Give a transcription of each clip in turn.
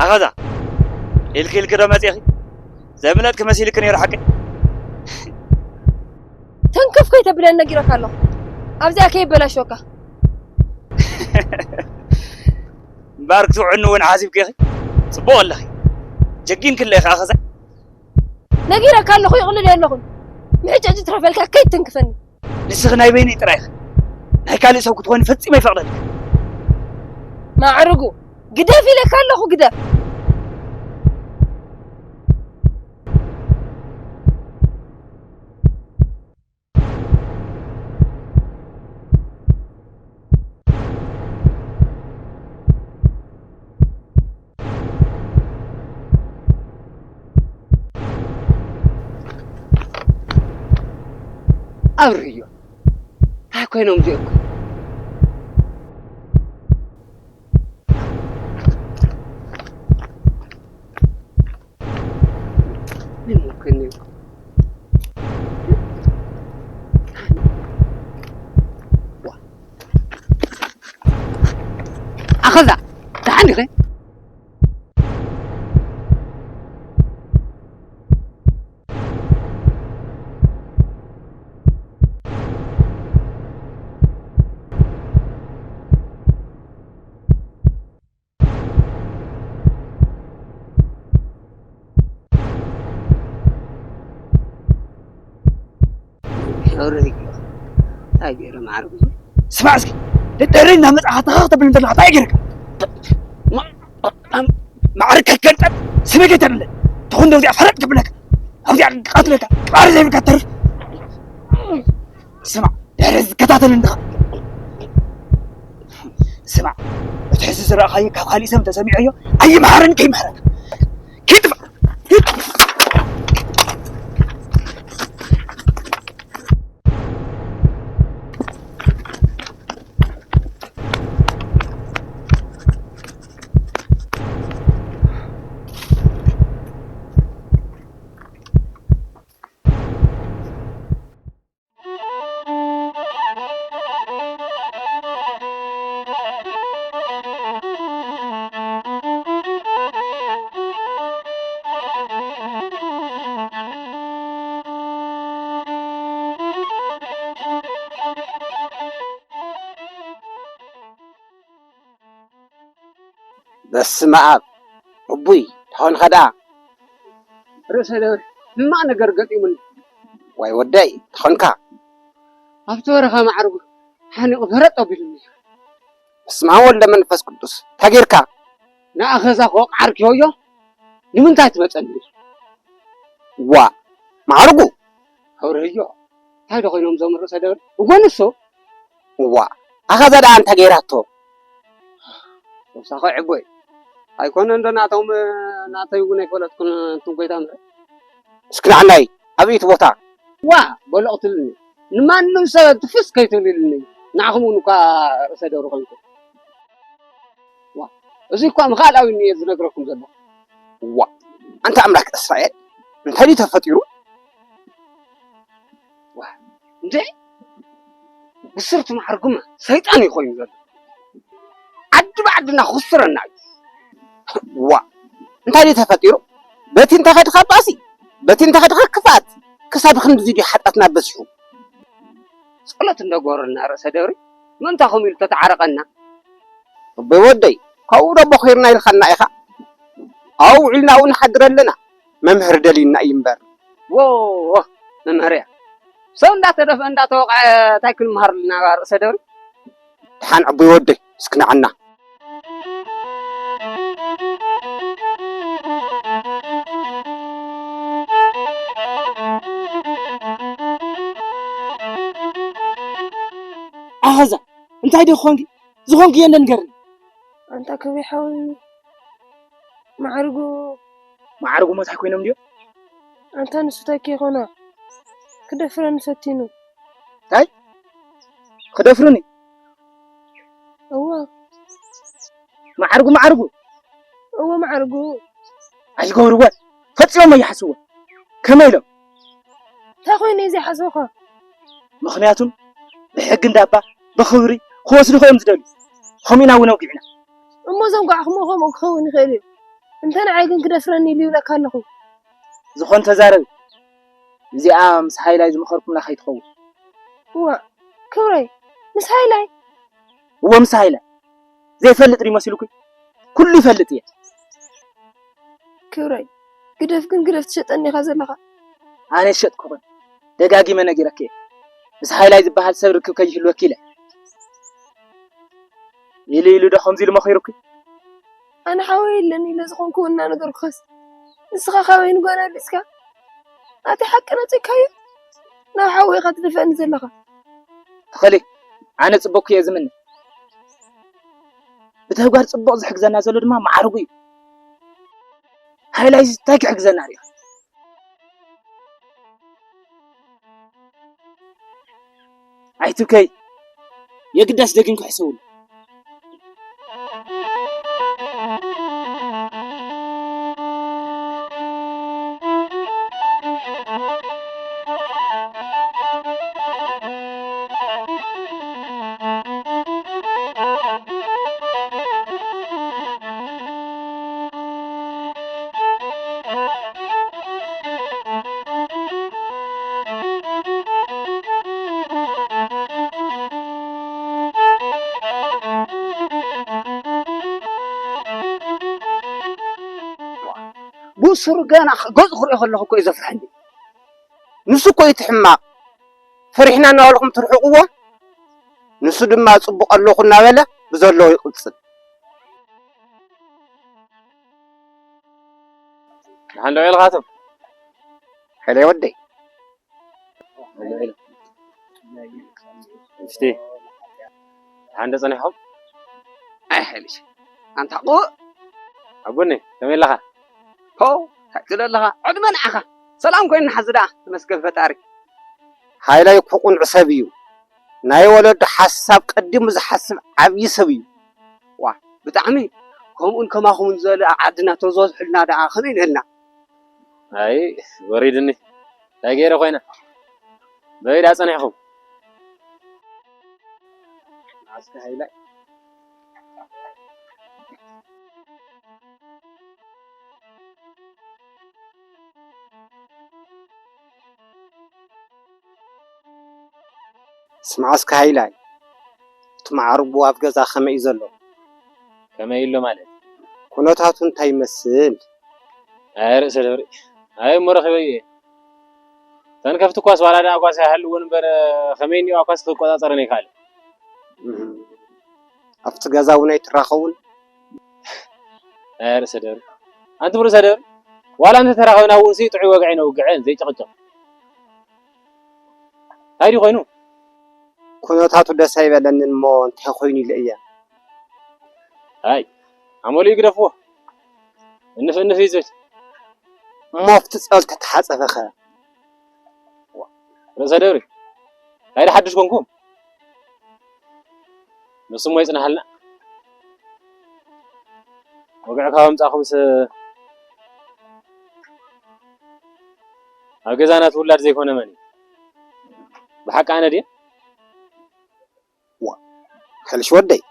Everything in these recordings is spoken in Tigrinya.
ኣኸዛ ኢልኪ ኢልኪ ዶ መፂእኺ? ዘምለጥኪ መሲልኪ ነይሩ ሓቂ? ተንከፍ ከይተብለኒ ነጊረካ ኣለኹ። ኣብዚኣ ከይበላሸወካ። እምበኣር ክትውዕኒ እውን ሓሲብኪ ኢኺ? ፅቡቕ ኣለኺ። ጀጊንኪ ኣለኺ ኣኸዛ። ነጊረካ ኣለኹ ይቕልል የለኹን። ምሕጨጭ ትረፈልካ ከይትንክፈኒ። ንስኺ ናይ በይነይ ጥራይ ኢኺ። ናይ ካልእ ሰብ ክትኾኒ ፈጺመ ኣይፈቕደልክን። ማዕርጉ ግደፍ ኢለካ ኣለኹ ግደፍ። ኣብርህዮ እንታይ ኮይኖም እዚኦም? ምን ሙምክን እዩ? ኣኸዛ ደሓን ዲኸ? ሕርዮ እንታይ ገይረ ማዕርጉ? ስማዕ እስኪ ደደረይ እናመፃኻ ተኻኽ ተብል እንተለኻ እንታይ ገይረካ? ማዕርግ ከይትገልፀ ስመይ ከይተብለ ተኹን ደውዚኣ ፈረጥ ከብለካ ኣብዚኣ ቀትለካ ቅባሪ ዘይብልካ ተርፍ። ስማዕ ድሕሪ ዝከታተል እንድኻ ስማዕ እቲ ሕዚ ዝረእኻዮ ካብ ካሊእ ሰብ እንተሰሚዐዮ ኣይምሃረን ከይምሃረካ ኪድ በስመ ኣብ እቡይ ተኾንካ ደኣ ርእሰ ደብር ሕማቕ ነገር ገጢሙኒ ዋይ ወደይ፣ ተኾንካ። ኣብቲ ወረኻ ማዕርጉ ሓኒቑ ፈረጥ ኣቢሉኒ። በስመ ኣብ ወልደ መንፈስ ቅዱስ። እንታይ ጌርካ? ንኣኸዛ ክወቕዓርክዮዮ ንምንታይ ትመጸኒ? ዋ፣ ማዕርጉ። ኣውረዮ። እንታይ ዶ ኮይኖም እዞም ርእሰ ደብሪ? እወ ንሱ። ዋ፣ ኣኸዛ ደኣ እንታይ ጌራቶ? ተወሳኺ ዕቦይ። ኣይኮነን ዶ ናቶም፣ ናተይ እውን ኣይፈለጥኩን፣ እንትን ጎይታ ምሕረት። እስኪ ንዓናይ፣ ኣበይ እቲ ቦታ? ዋ፣ በሎ ቅትልኒ። ንማንም ሰብ ትፍስ ከይትብልልኒ። ንዓኹም እውን እኳ ርእሰ ደብሪ ኮንኩም። ዋ፣ እዚ እኳ ምኽኣል ኣብኒ እየ ዝነግረኩም ዘለኹ። ዋ፣ ኣንታ ኣምላክ እስራኤል፣ እንታይ ድዩ ተፈጢሩ? ዋ፣ እንዴ? ብስርቲ ማዕርጉማ ሰይጣን እዩ ኮይኑ ዘሎ። ዓዲ ብዓድና ክስረና እዩ። ዋ፣ እንታይ ድዩ ተፈጢሩ? በቲ እንተኸድኻ ባእሲ፣ በቲ እንተኸድኻ ክፍኣት፣ ክሳብ ክንድዚ ድዩ ሓጢኣትና በዚሑ? ጸሎት እንደገበረልና ርእሰ ደብሪ፣ ምእንታ ከምኡ ኢሉ ተተዓረቐና። ኣቦይ ወደይ፣ ካብኡ ዶ ቦኺርና ኢልካና ኢኻ? ኣብኡ ውዒልና ኣብኡ ንሓድር ኣለና። መምህር ደልዩና እዩ እምበር። ዎ፣ መምህር እያ። ሰብ እንዳተደፍአ እንዳተወቕዐ እንታይ ክንመሃር ኣለና ርእሰ ደብሪ? ደሓን ኣቦይ ወደይ፣ እስኪ ንዓና። ኣኸዛ፣ እንታይ ዶ ክኾንኪ? ዝኾንክዮ እንደ ንገርኒ። ኣንታ ክብሪ ሓወይ፣ ማዕርጉ። ማዕርጉ ሞታይ ኮይኖም ድዮ? ኣንታ ንሱ ታይ ከይኮና? ክደፍረኒ ፈቲኑ። ታይ? ክደፍሩኒ? እወ። ማዕርጉ፣ ማዕርጉ? እወ፣ ማዕርጉ። ኣይገብርዎን። ፈጺሞም ኣይሓስብዎን። ከመይ ኢሎም? እንታይ ኮይኑ እዩ ዘይሓስቡኻ? ምኽንያቱም ብሕጊ እንዳባ ብኽብሪ ክወስዱኻ እዮም ዝደልዩ። ከምኡ ኢና እውን ኣውጊዕና። እሞ እዞም ጓዕኹም ከምኡ ክኸውን ይኽእል እዩ። እንተ ንዓይ ግን ክደፍረኒ ኢሉ ይብለካ ኣለኹ። ዝኾን ተዛረቢ። እዚኣ ምስ ሃይላይ ዝመኸርኩምላ ከይትኸውን። እዋ፣ ክብረይ፣ ምስ ሃይላይ? እወ፣ ምስ ሃይላይ። ዘይፈልጥ ድዩ መሲሉኪ? ኩሉ ይፈልጥ እየ። ክብረይ፣ ግደፍ ግን ግደፍ ትሸጠኒ ኢኻ ዘለኻ። ኣነ ዝሸጥኩ ኾን ደጋጊመ ነጊረኪ እየ። ምስ ሃይላይ ዝበሃል ሰብ ርክብ ከይህልወኪ ኢለ። ኢሉ ኢሉ ዶ ከምዚ ኢሉ መኺሩኪ? ኣነ ሓወይ የለን ኢለ ዝኾንኩ እናነገርኩኻስ፣ ንስኻ ካበይ ንጓና ኣሊስካ? ኣቲ ሓቂ ነጺግካዮ? ናብ ሓወይ ኢኻ ትደፍአኒ ዘለኻ። ተኸሊ፣ ኣነ ጽቡቕኪ እየ ዝምነ። ብተግባር ጽቡቕ ዝሕግዘና ዘሎ ድማ ማዕርጉ እዩ። ሃይላይስ እንታይ ክሕግዘና ርኢኻ? ኣይትብከይ፣ የግዳስ ደጊምኪ ሕሰብሉ። ብሱሩ ገና ገጹ ክሪኦ ከለኹ እኮ እዩ ዘፍርሐኒ። ንሱ እኮ እዩ እቲ ሕማቕ። ፈሪሕና እናበልኩም ትርሕቕዎ፣ ንሱ ድማ ጽቡቕ ኣለኹ እናበለ ብዘለዎ ይቕጽል። ደሓን ዶ ኢልኻቶም? ሓይለይ ወደይ። እስቲ፣ ደሓን ዶ ጸኒሕኩም? ኣይ ሓይልሽ፣ ኣንታ ቁ-፣ ኣቦኒ፣ ከመይ ኣለኻ? ሆው፣ እንታይ ትብል ኣለኻ? ዕድመ ንዓኻ። ሰላም ኮይንና ሓዚ ደኣ፣ ተመስገን ፈጣሪ። ሃይላይ እኮ ቁኑዕ ሰብ እዩ። ናይ ወለዱ ሓሳብ ቀዲሙ ዝሓስብ ዓብዪ ሰብ እዩ። ዋ፣ ብጣዕሚ ከምኡን ከማኹምን ዝበሉ ኣብ ዓድና ተዝበዝሑልና ደኣ ከመይ ንህልና? ኣይ፣ ወሪድኒ። እንታይ ገይረ ኮይነ? በይዳ ጸኒሕኩም። እስከ ሃይላይ። ስማዕ እስከ ሃይላይ፣ እቲ ማዕርጉ ኣብ ገዛ ከመይ እዩ ዘሎ? ከመይ ኣሎ ማለት? ኩነታቱ እንታይ ይመስል? ኣይ ርእሰ ደብሪ፣ ኣይ እሞ ረኺበዮ እየ። እተን ከፍቲ ኳስ ዋላ ደኣ ኳስ ኣይሃልወን እምበር፣ ከመይ እኒኦ ኳስ ክቆጻጸረን ኣይከኣልን። እህ። ኣብቲ ገዛ እውን ኣይትራኸቡን? ኣይ ርእሰ ደብሪ። ኣንቱም ርእሰ ደብሪ፣ ዋላ እንተተራኸብና እውን ሲ ጥዑይ ወግዒ ነውግዕን፣ ዘይጭቕጭቕ። እንታይ ድዩ ኮይኑ? ኩነታቱ ደስ ኣይበለንን እሞ እንታይ ኮይኑ ኢለ እየ። ኣይ፣ ኣመሉ ይግደፍዎ። እንፍ እንፍ እዩ ዝብል። እሞ ኣብቲ ጸል ተተሓጸበኸ? ርእሰ ደብሪ፣ እንታይ ደኣ ሓድሽ ኮንኩም? ንሱ እሞ ይጽናሓልና። ወግዒ ካብ ኣምጻእኩምስ ኣብ ገዛና እቲ ውላድ ዘይኮነ መን እዩ? ብሓቂ ኣነ ድየ? ዋ፣ ሓይልሽ ወደይ።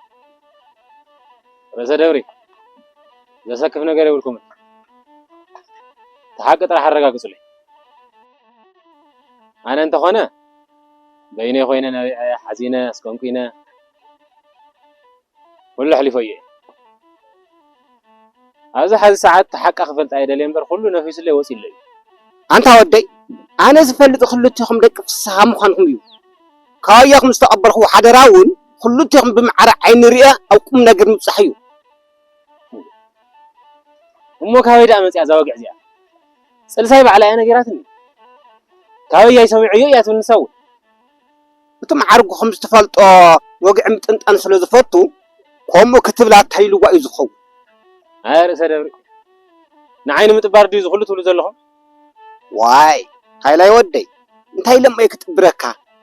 ርእሰ ደብሪ፣ ዘሰክፍ ነገር የብልኩምን። እቲ ሓቂ ጥራሕ ኣረጋግጹለይ። ኣነ እንተኾነ፣ በይነይ ኮይነ ነቢዐ፣ ሓዚነ፣ ኣስቀንቂነ፣ ኩሉ ኣሕሊፈዮ እየ። ኣብዚ ሐዚ ሰዓት እቲ ሓቂ ክፈልጥ ኣይደልየ እምበር፣ ኩሉ ነፊሱለይ ወጺኡለይ እዩ። ኣንታ ወደይ፣ ኣነ ዝፈልጥ ክልቴኹም ደቂ ፍስሃ ምዃንኩም እዩ። ካባያኹም ዝተቐበልኩዎ ሓደራ እውን ክልቴኹም ብማዕረ ዓይኒ ሪአ ኣብ ቁም ነገር ምብጻሕ እዩ። እሞ ካበይ ደኣ መጺኣ እዛ ወግዒ እዚኣ? ጽልሳይ ባዕላ እያ ነጊራትኒ። ካበይ ኣይሰሚዐዮ እያ ትብል ንሳ እውን። እቲ መዓርጉ ከም ዝትፈልጦ ወግዒ ምጥንጣን ስለ ዝፈቱ፣ ከምኡ ክትብላ እንታይ ኢልዋ እዩ ዝኸውን? ኣይ ርእሰ ደብሪ፣ ንዓይ ንምጥባር ድዩ እዚ ኩሉ ትብሉ ዘለኹም? ዋይ፣ ሃይላይ ወደይ፣ እንታይ ኢለ እሞ እየ ክጥብረካ?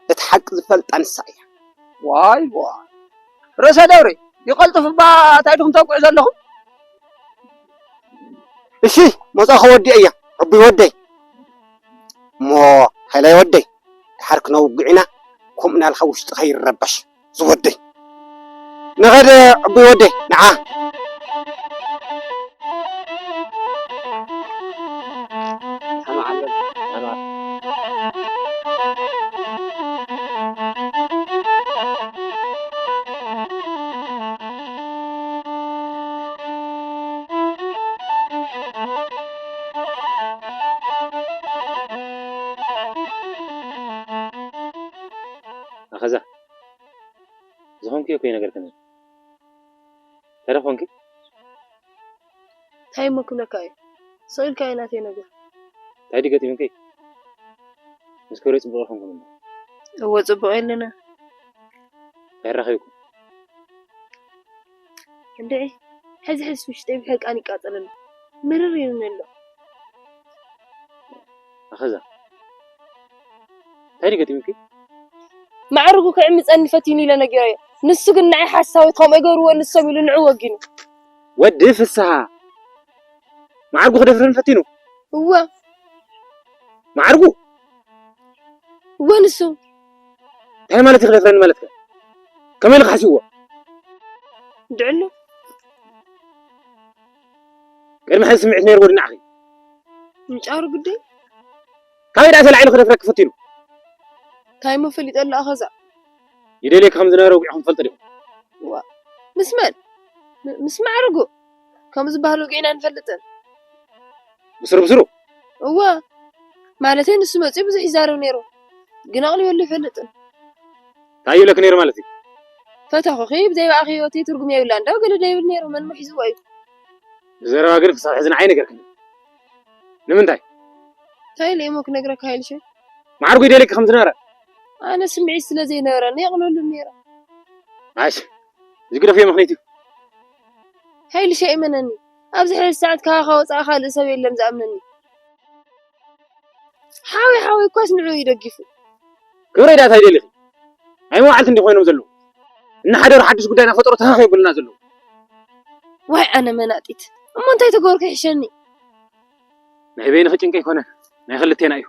እቲ ሓቂ ዝፈልጣ ንሳ እያ። ዋይ፣ ዋይ። ርእሰ ደብሪ፣ ይቐልጥፍ እባ፣ እንታይ ድኹም ተውቅዑ ዘለኹም? እሺ፣ መጻኹ ወዲአ እያ፣ ዕቡይ ወደይ። እሞ ሃይላይ ወደይ፣ ድሓር ክነውግዕ ኢና፣ ከምኡ ናልካ ውሽጥኻ ይረበሽ፣ ዝወደይ። ንኸደ ዕቡይ ወደይ፣ ንዓ። ኣኸዛ፣ ዝኾንክዮ እኮ ይነገርክን። እንታይ ደኣ ኾንኪ? እንታይ እሞ ክብለካ እየ? ስቕ ኢልካ እዩ ናተይ ነገር። እንታይ ድዩ ገጢሙኪ? ምስ ክብረይ ጽቡቕ ኣይኮንኩን እሞ። እወ፣ ጽቡቕ የለና። እንታይ ረኺብኩም? እንድዒ፣ ሕዚ ሕዚ ውሽጠይ ብሕርቃን ይቃጸል ኣሎ። ምርር ኢሉኒ ኣሎ። ኣኸዛ፣ እንታይ ድዩ ገጢሙኪ? ማዕርጉ ክዕምጸኒ ፈቲኑ ኢለ ነጊረዮ። ንሱ ግን ንዓይ ሓሳዊት ከምኡ ኣይገብርዎ ንሶም ኢሉ ንዑ ወጊኑ። ወዲ ፍስሃ፣ ማዕርጉ ክደፍረኒ ፈቲኑ? እወ። ማዕርጉ? እወ፣ ንሱ። እንታይ ማለት እዩ ክደፍረኒ ማለት ከ? ከመይ ኢሉ ክሓስብዎ? ድዕሉ። ቅድሚ ሕዚ ስምዒት ነይርዎ ድናዕኺ? ምጫሩ ግደይ። ካበይ ደኣ ተላዒሉ ክደፍረኪ ፈቲኑ? እንታይ እሞ ፈሊጠ ኣለኣ ኸዛ? ይደልየኪ ከም ዝነበረ ወጊዕኹም ትፈልጡ ዲኹም? ዋ፣ ምስ መን? ም-፣ ምስ ማዕርጉ? ከም ዝበሃል ወጊዕና ንፈልጥን። ብስሩ ብስሩ? እወ። ማለተይ ንሱ መጺኡ ብዙሕ ይዛረብ ነይሩ። ግን ኣቕሊበሉ ይፈልጥን። እንታይ ይብለኪ ነይሩ ማለት እዩ? ፈተኹኺ፣ ብዘይ ብኣኺ ህይወተይ ትርጉም የብላን። ዳው ገለ ዶ ይብል ነይሩ? መን ሞ ሒዝዎ እዩ? ብዘረባ ግን ክሳብ ሕዚ ንዓይ ነገርክኒ። ንምንታይ? እንታይ ኢለ እሞ ክነግረካ ኢልሽ? ማዕርጉ ይደልየኪ ከም ዝነበረ? ኣነ ስምዒት ስለ ዘይነበረኒ የቕልበሉ ነይረ። ኣሽ፣ እዚ ግደፍዮ ምኽንያት እዩ። ሃይልሽ ኣይመነኒ። ኣብዚ ሕዚ ሰዓት ካኻ ወጻኢ ካልእ ሰብ የለን ዝኣምነኒ። ሓወይ ሓወይ እኳስ ንዕኡ እዩ ደጊፉ። ክብረይ ዳኣ እንታይ ደሊኺ? ናይ መዋዕልቲ እንዲ ኮይኖም ዘለዉ። እናሓደሩ ሓድሽ ጉዳይ እናፈጠሩ ተሃኽ የብሉና ዘለዉ። ዋይ ኣነ መናጢት። እሞ እንታይ ተገበርኩ ይሕሸኒ? ናይ በይንኺ ጭንቂ ኣይኮነን፣ ናይ ክልቴና እዩ።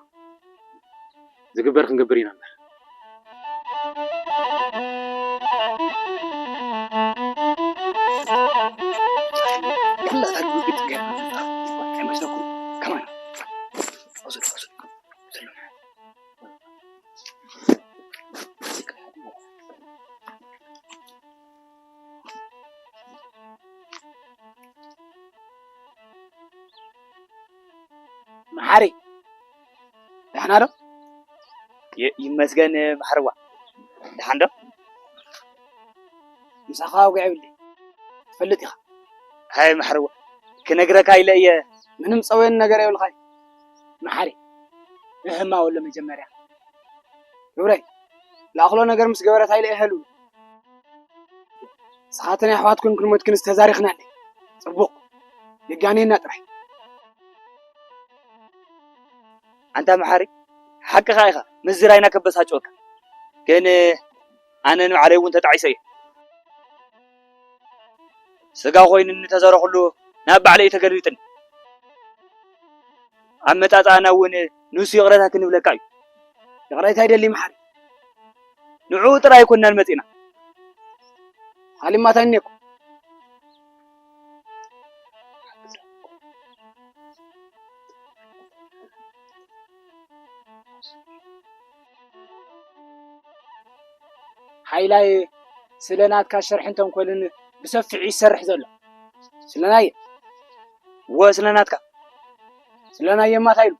ዝግበር ክንገብር ኢና እምበር። መሓሪ፣ ደሕና ዶ? ይ- ይመስገን ማሕርዋ። ደሓን ዶ? ምሳኻ ውግዕ የብለይ። ትፈልጥ ኢኻ። ሃይ ማሕርዋ፣ ክነግረካ ኢለ እየ። ምንም ጸወየኒ ነገር የብልኻይ። መሓሪ፣ እህማ ወሎ መጀመርያ። ክብረይ፣ ለኣኽሎ ነገር ምስ ገበረት ኣይለ እህሉ። ንስኻትን ኣሕዋትክን ክንሞትክን ዝተዛሪኽናለይ። ጽቡቕ። የጋንየና ጥራይ። ኣንታ መሓሪ፣ ሓቅኻ ኢኻ፣ ምዝራይና ከበሳጭወካ። ግን ኣነ ንባዕለይ እውን ተጣዒሰ እየ። ስጋ ኮይኑኒ ተዘረኹሉ ናብ ባዕለይ ተገልቢጥኒ። ኣመጻጽኣና እውን ንሱ ይቕረታ ክንብለካ እዩ። ይቕረታ ይደሊ መሓሪ። ንዕኡ ጥራይ ኣይኮንናን መጺና። ሃሊማታ እኔኩ። ሓይላይ ስለ ናትካ ሸርሕን ተንኮልን ብሰፊሑ ይሰርሕ ዘሎ። ስለናየ። እወ፣ ስለ ናትካ። ስለናየማ እንታይ ኢሉ?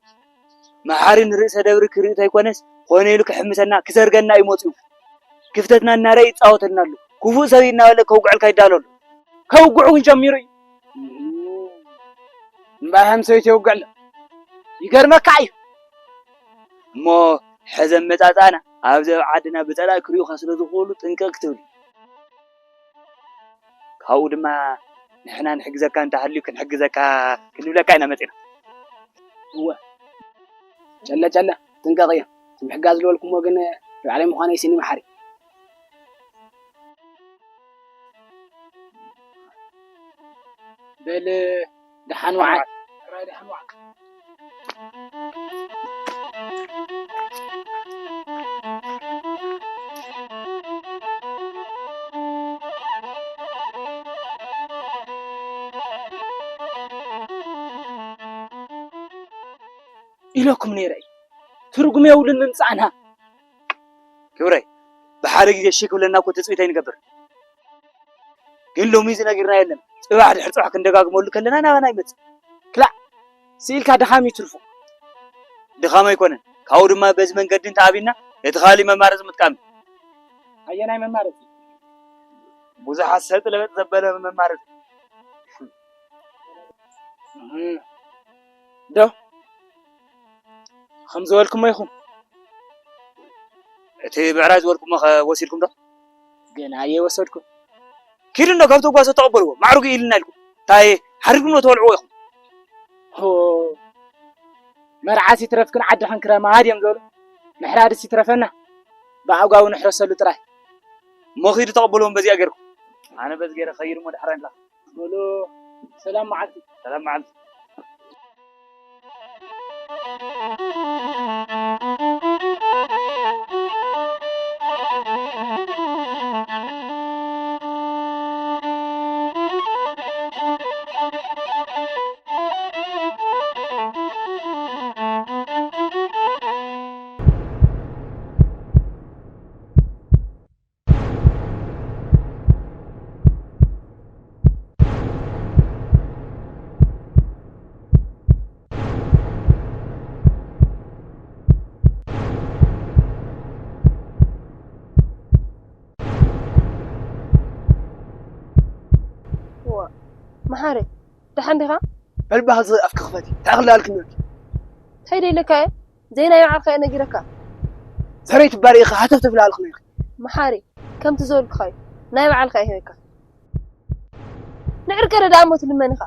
መሓሪ ንርእሰ ደብሪ ክርኢ ተይኮነስ፣ ኮነ ኢሉ ክሕምሰና፣ ክዘርገና እዩ መጺኡ። ክፍተትና እናረኣየ ይጻወተልና ኣሎ። ክፉእ ሰብ እናበለ ከውግዐልካ ይዳሎ ኣሎ። ከውግዑ እውን ጀሚሩ እዩ። እምበኣር ከም ሰበይቲ የውግዕ ኣሎ። ይገርመካ እዩ። እሞ ሕዚ ኣመጻጽኣና ኣብዚ ኣብ ዓድና ብጸላኢ ክርእዩኻ ስለ ዝኽእሉ ጥንቅቕ ክትብል እዩ። ካብኡ ድማ ንሕና ንሕግዘካ እንተሃልዩ ክንሕግዘካ ክንብለካ ኢና መጺና። እወ። ጨለ ጨለ፣ ጥንቀቕ እየ። እቲ ምሕጋዝ ዝበልኩሞ ግን ንባዕለይ ምዃነይ ስኒ መሓሪ። በል፣ ደሓን ወዓል። ጥራይ ደሓን ወዓል። ኢለኩም ነይረ እዩ። ትርጉም የብሉን ምምጻእና። ክብረይ፣ ብሓደ ግዜ እሺ ክብለና እኮ ትጽቢት ኣይንገብር። ግን ሎሚ እዚ ነጊርና የለን። ጽባሕ ድሕሪ ጽባሕ ክንደጋግመሉ ከለና ናባና ይመጽእ። ክላእ፣ ስኢልካ ድኻም ይትርፎ። ድኻም ኣይኮነን። ካብኡ ድማ በዚ መንገዲ እንተኣቢና፣ እቲ ካልእ መማረጺ ምጥቃም እዩ። ኣየናይ መማረጺ? ብዙሓት ሰጥ ለበጥ ዘበለ መማረጺ። እህ። ዶ? ከም ዝበልኩሞ ይኹን። እቲ ብዕራይ ዝበልኩሞ ኸ ወሲድኩም ዶ? ገና እየ ወሰድኩ። ኪዱ እንዶ ካብቲ ጓሶ ተቐበልዎ። ማዕርጉ ኢልና ኢልኩም። እንታይ ሓሪድኩም ዶ ትበልዕዎ ኢኹም? ሆ። መርዓስ ይትረፍክን ዓድኽን ክረማ ድዮም ዝበሉ? ምሕራድስ ይትረፈና። ብኣግባቡ ንሕረሰሉ ጥራይ። እሞ ኺዱ ተቐበልዎም በዚኣ ገይርኩም። ኣነ በዚ ገይረ ኸይድ እሞ ዳሕራይ ንራኸብ። በሉ፣ ሰላም መዓልቲ። ሰላም መዓልቲ። ዋ፣ መሓሪ፣ ደሓን ዲኻ? በል ባህዚ ኣፍኪ ክፈቲ፣ እንታይ ክልኣልኪ ነርኪ? እንታይ ደይለካ እየ? ዘይናይ ባዕልኻ እየ ነጊረካ። ሰበይቲ ባሪ ኢኻ ሃተፍ ትብሊ ኣለኺ ነርኪ። መሓሪ፣ ከምቲ ዝበልኩኻ እዩ። ናይ ባዕልኻ እየ ሂበካ። ንዕርቀረ ደኣ እሞ ትልመን ኢኻ።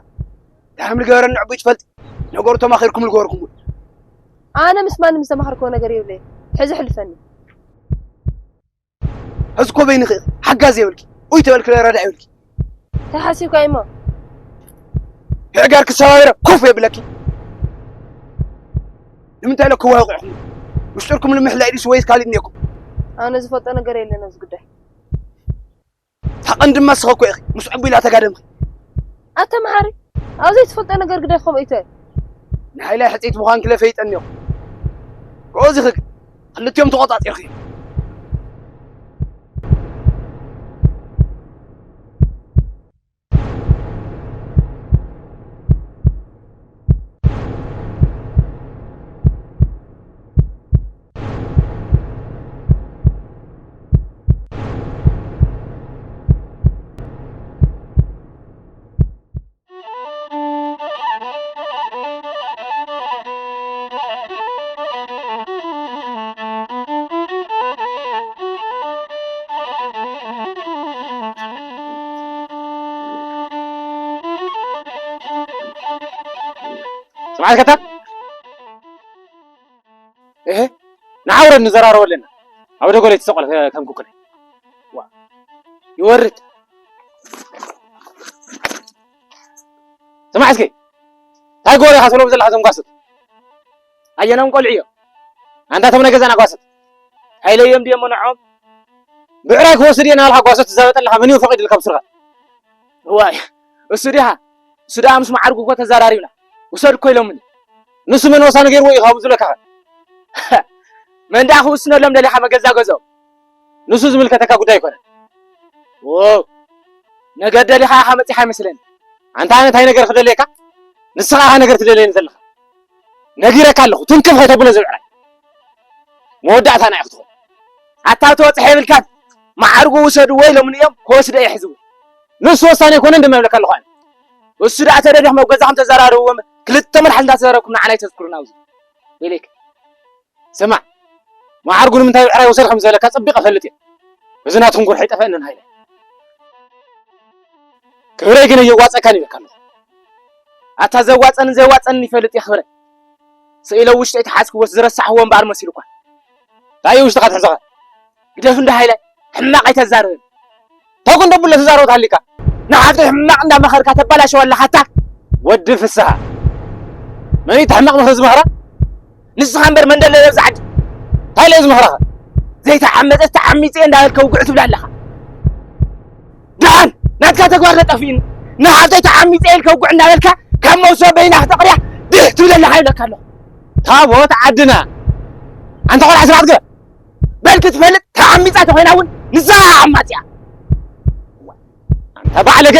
እንታይ ከም ዝገበረኒ ዕቡይ ትፈልጢ? ነገሩ ተማኺርኩም ዝገበርኩምዎ። ኣነ ምስ ማንም ዝተማኸርክዎ ነገር የብለይን። ሕዚ ሕልፈኒ። ሕዚ እኮ በይንኺ ኢኺ፣ ሓጋዚ የብልኪ፣ ኡይ ተበልኪ ረዳኢ የብልኪ። እንታይ ሓሲብካ እሞ? ምዕጋርኪ ሰባቢረ ኮፍ የብለኪ። ንምንታይ ኢለ ክዋወቕ ኢኹም? ምስጢርኩም ንምሕላእ ድዩስ ወይስ ካልእ እኒአኩም? ኣነ ዝፈልጦ ነገር የለን ኣብዚ ጉዳይ። እታ ቀንዲ ድማ ንስኺ እኮ ኢኺ፣ ምስ ዕቡይ ኢላ ተጋደምኺ። ኣታ መሓሪ፣ ኣብ ዘይትፈልጦ ነገር ግደፍ ከምኡ ኣይትበል። ንሓይላይ ሕጽይቲ ምዃንኪ ለፈይጠኒ እኒኦ። ጎበዝ ኢኺ ግን፣ ክልቲኦም ተቖጻጺርኺ። ስምዓት ከታ እህ ንዓውረድ ንዘራረበ ኣለና። ኣብ ደጎል ኣይትሰቆል ከም ኩኩነ ይወርድ። ስማዕ እስኪ እንታይ ጎረ ኢኻ ትብሎም ዘለኻ እዞም ጓሶት? ኣየኖም ቆልዑ እዮም? ኣንታ እቶም ናይ ገዛና ጓሶት ኣይለዮም ድዮም ንዖም? ብዕራይ ክወስድ እየ እናበልካ ጓሶት ትዛበጥ ኣለኻ መን እዩ ፈቒዱልካ ብስርኻ? እዋይ እሱ ዲኻ እሱ ደኣ ምስ መዓርጉ እኮ ተዘራሪብና ውሰድ እኮ ኢሎምኒ። ንሱ መን ወሳኒ ገይርዎ እዩ ካብኡ ዝብለካ ኸ? መን ደኣ ክውስነሎም ደሊኻ መገዛ ገዝኦም? ንሱ ዝምልከተካ ጉዳይ ኣይኮነን። ዎ ነገር ደሊኻ ኢኻ መጺኻ ይመስለኒ። ኣንታ ኣነ እንታይ ነገር ክደልየካ? ንስኻ ኢኻ ነገር ትደልየኒ ዘለኻ። ነጊረካ ኣለኹ ትንክፍ ከይተብሎ ዝብዕራይ መወዳእታ ናይ ክትኾን። ኣታ ተወጽሐ የብልካን። መዓርጉ ውሰድዎ ኢሎምኒ እዮም ክወስደ እየ ሕዝቡ። ንሱ ወሳኒ ኣይኮነን ድማ ይብለካ ኣለኹ ኣነ። እሱ ደኣ ተደሊኹም ኣብ ገዛኹም ተዘራረብዎም። ክልተ መልሓስ እንዳተዘረብኩም ንዓና ኣይተዝክሩና ኣብዚ። ኢለይክ ስማዕ፣ መዓርጉ ንምንታይ ብዕራይ ውሰድ ከም ዝበለካ ጸቢቐ እፈልጥ እየ። እዚ ናትኩም ጉርሒ ይጠፍአንን ሃይለ። ክብረይ ግን ኣየዋጸካን ይብለካ ኣለኹ። ኣታ ዘዋጸንን ዘየዋጸንን ይፈልጥ እየ ክብረ። ስኢለ ውሽጠይ ተሓዝክዎስ ዝረሳዕኽዎ እምበኣር መሲሉኳ። እንታይ እዩ ውሽጥኻ ትሕዞኻ? ግደፍ እንዳ ሃይለ ሕማቕ ኣይተዛርብን። ተጉን ደብሎ ተዛረቡ ታሊካ ንሓፍተይ ሕማቕ እንዳመኸርካ ተባላሸው ኣለኻ ኣታ። ወዲ ፍስሃ መን እዩ እቲ ሕማቕ ምኽሪ ዝመኽራ? ንስኻ እምበር መን ደለ ኣብዚ ዓዲ እንታይ ኢለ ዝመኽራኻ? ዘይተዓመፀ ተዓሚፀ እንዳበልካ ውግዕ ትብል ኣለኻ። ደሓን ናትካ ተግባር ተጠፊእኒ ንሓፍተይ ተዓሚፀ ኢልካ ውግዕ እንዳበልካ ካብ መውስኦ በይና ክተቕርያ ድሕ ትብል ኣለኻ ይብለካ ኣለኹ። ታቦት ዓድና ኣንታ ቆልዓ ስርዓት ግበር። በል ክትፈልጥ ተዓሚፃ ተኾይና እውን ንሳ ዓማፂያ። ኣንታ ባዕለገ